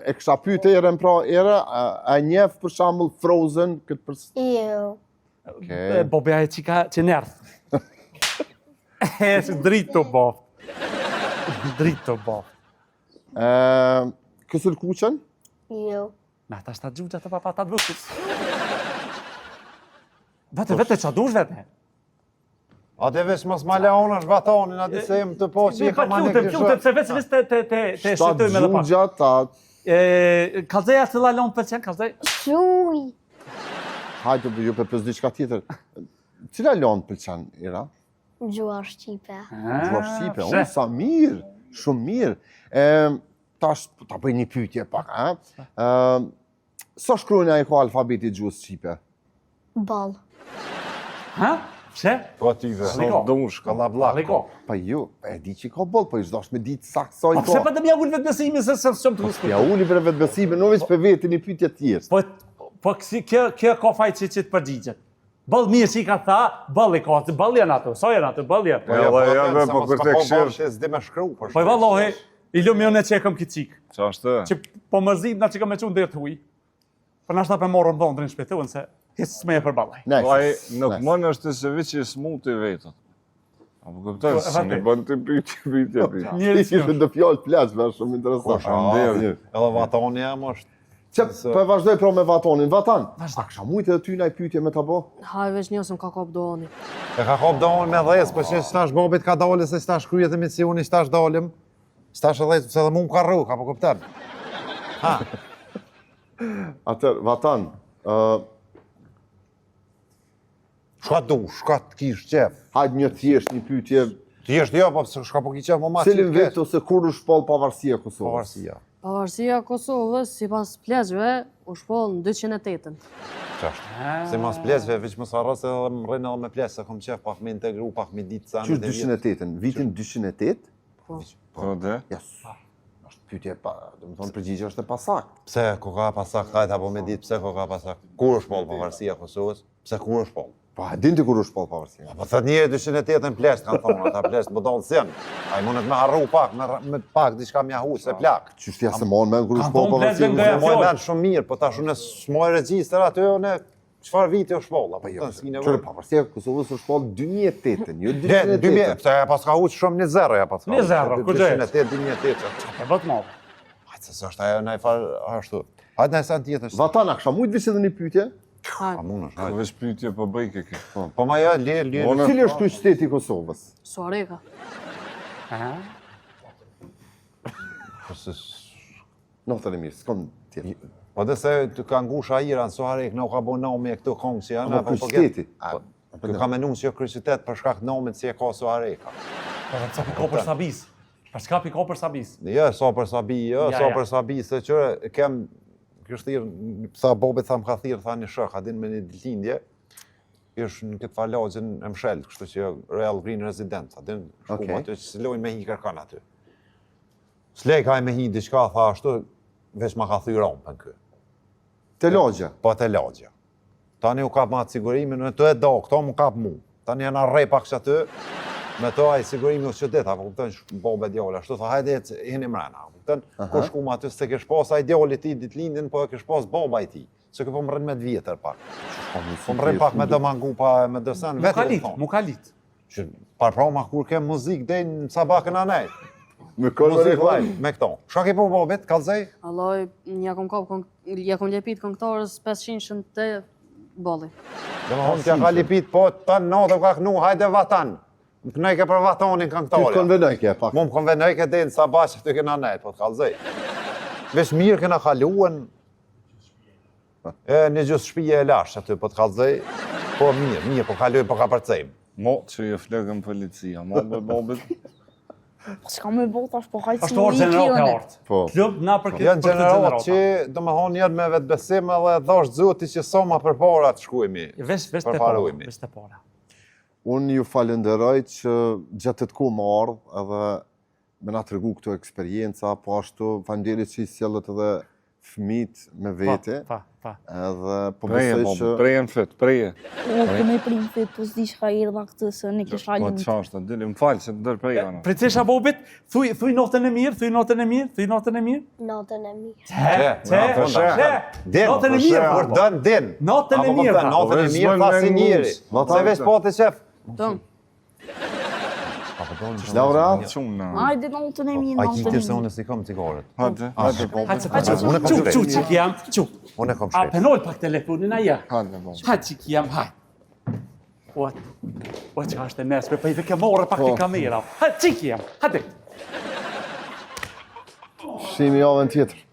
E kisha pyet Erën pra, Era, a, a e njeh për shembull Frozen këtë për Jo. Okej. Bobi ajo që ka që njerth. E, si dritë të bo. Dritë të bo. Ë, Kësulkuqen? Jo. Me ata shta gjugja të papa ta të vëkës. Vete, vete, qa dush vete? A të veç mos ma leon është vatonin, a di se jem të po që i Pa ka ma lutem, lutem, se veç veç të të të të shëtojmë edhe pak. Gjugja ta E, kallxeja cilla lon pëlqen, kallxej. Shuj. Hajde, ju pe pës diçka tjetër. Cila lon pëlqen, Ira? Gjuha shqipe. Gjuha shqipe, unë sa mirë, shumë mirë. E, tash, ta bëj një pyetje pak, a? E, sa shkronja i ka alfabeti i gjuhës shqipe? Boll. Ha? Pse? Po aty ve. Sa dush, kallabllak. Aliko. Pa ju, e di që ka boll, po ish dash me ditë saktë sa i Po ka. pse pa të mja ul vetbesimin se se s'jam të Po ja uli për vetbesimin, nuk veç për veti një pyetje tjetër. Po po kësi, kjo kjo ka faj që që të përgjigjet. Boll mirë që i ka tha, boll i ka, boll janë ato, sa janë ato, boll janë. Po ja, po, ja, ja, po kur të këshir. Se s'di me shkru, po. Po i vallahi, i lumi unë që e kam këtë çikë. Qa është? Që po mërzit na që kam me çu në derë të huj. Po nashta pe morën dhëndrin shpejtuan se hiç s'më e përballaj. Nice. Po ai nuk nice. mën është se veç i smuti vetët. A po kupton, Po, e se vërtet. ne bën të pyetje, pyetje, pyetje. Njeri Ishte do fjalë pleqve, është shumë interesant. Po, Mirë. Edhe vatoni jam është. Që, po e vazhdoj pra me Vatonin. Vatan, Vazhdo. a kisha mujtë edhe ty naj pyetje me ta bo? Haj veç një se më ka kap doni. E ka kap donin me dhes, po që tash bobit ka dalë se tash kryet emisioni, tash dalim. Tash edhe se edhe mu më ka rruk, apo kupton? Ha, Atër, Vatan, ë, shka du, shka të kish qef. hajde një thjesht një pyetje. Thjesht jo, po pse shka po ki qef më ma Cilin vit ose kur u shpall pavarësia e Kosovës? Pavarësia. Pavarësia e Kosovës, sipas pleqve, u shpall në 208-ën. Qashtu. Si mas pleqve, veç mos harro se edhe më rrinë edhe me pleq, se kom qef pak me integru, pak me ditë sa Qysh 208-ën? Vitin 208? Po. Po dhe? Ja, është pyetje pa, do të thonë përgjigja është e pasaktë. Pse ko ka pasak, hajt apo me ditë pse ko ka pasak. Kur është shpall pavarësia e Kosovës? Pse kur është shpall? Po, a din ti kur u shpall pavarësia? Po thot njëri 208 në pleq, kanë thonë ata pleq, budall s'janë. Ai mundet me harru pak, me, me pak diçka me hu se plak. Qysh ti se mon men kur u Kanë shpall thonë pavarësia? pleqve nga Unë moj fjalë. men shumë mirë, po tash unë s'moj regjistër aty, unë çfarë viti është shpall, apo Po jo, kupton, s'ki qyre nevojë. pavarësia e Kosovës u shpall 2008-ën, jo Ne, 2000, 208-ën. pse ja pas ka huq shumë një zero, ja pas ka Një zero, ku gjë? 208, 2008. E vët më. Hajde se s'është ajo ndaj far ashtu. Hajde ndaj sen tjetër. Vatan, a kisha mujtë veç edhe një pyetje? Haj, A mund është, Po hajde. veç pyetje po bëj ke ke. Po ma ja, le, le. Unë- Cili është kryeqyteti i Kosovës? Suareka. Aha. Po se Notën e mirë, s'kam tjetër. Po dhe se të ka ngush ajira në Suharek, në u ka bo nomi e këto kongë që janë, Apo apo po kryeqyteti. Po, Kjo ka menu si jo kryeqytet për shkak të nomit si e ka Suhareka. Po dhe pse piko për Sabis? Për çka piko për Sabis? Jo, sa për Sabi, jo, Ja, sa ja. për Sabi, se qëre, kem, kështë thirë, tha Bobit, tha më ka thirë, tha një shok, a din me një ditëlindje, ish në këtë falagjën e mshelt, kështu që Royal Green Residence, a din, shkum Okej. aty, që s'lojnë me hi kërkan aty. S'lej ka e me hi diçka, tha ashtu, veç ma ka thy rampën kë. Te lagja. Po te lagja. Tani u kap ma atë sigurimin, në të e do, këto mu kap mu. Tani janë arrej pak që aty, me to ai sigurimi u që dit, apo kupton, sh- bobe djallë, ashtu tha, hajde ec, jeni mrena, apo kupton? Kur shkum aty se kish pas ai djalli i tij ditëlindjen, po e kish pas baba i tij. Se ky po më rrin me të vjetër pak. Po më rrin pak me do mangu pa me do sen, Mu vetë ka i lit, thonë. mu ka lit. Që par pra ma kur ke muzikë deri në sabah këna nej. Me kolë Muzikë live, me këto. Shka ke po bobit, kallzej? Alloj, ja kom kap, kong, ja kom lepit këngëtarës 500 të bolli. Dhe më thonë, t'ja ka lipit, po të natë u ka knu, hajde vatan. Më kënoj ke për vatonin Ty të këngëtarja. konvenoj ke pak. Mu më konvenoj ke deri në sabah që të kena nejt, po të kallzej. Veç mirë kena kaluen, e një gjysë shpije e lash aty, po të kallzej. Po mirë, mirë, po kalojmë, po ka përcejmë. Mo që ju flëgën policia, mo be bobit. Po s'ka me bo tash, po hajtë Është orë gjenerata e artë. Po. Klub na për këtë Janë për këtë gjenerat që, gjenerata. do më thonë, janë me vetbesim edhe dhash zoti që sa ma përpara të shkujmi. Veç veç te para, Përparojmi. veç te para. Unë ju falenderoj që gjatë të ku më ardhë edhe me na tregu këto eksperienca, po ashtu faleminderit që i sjellët edhe. fëmijët me vete. Pa, pa. Edhe po Preje, besoj po, që preje në fyt, preje. U kemi prim fit, po s'di çka erdha këtë se ne kisha Po lutë. qa është, dili, më falë se të ndërpreja. në. Princesha Bobit, thuj, thuj notën e mirë, thuj notën e mirë, thuj notën e mirë. Natën e mirë. Çe, çe, po, çe. Din, Notën e mirë, Kur po. dën, din. Notën e Apo mirë, kupton, tha. Notën e Po, mirë, tha si s'bën me njeri. ngus. Se veç po të qef. Tom. Laura, Quna. Hajde natën e mirë, Ai ki natën ti e se mirë. unë si kam cigaret. Hajde, hajde, Bobi. Hajde, Hajde, unë e kam Çu, shpejt. çu, çik jam, çu. Unë e kam A shpejt. penol pak telefonin aja. Hajde, Bobi. Hajde çik jam, hajde. O, o që është e nesme, po i veke morë pak të kamera. Hajde çik jam, hajde. shihemi javën tjetër.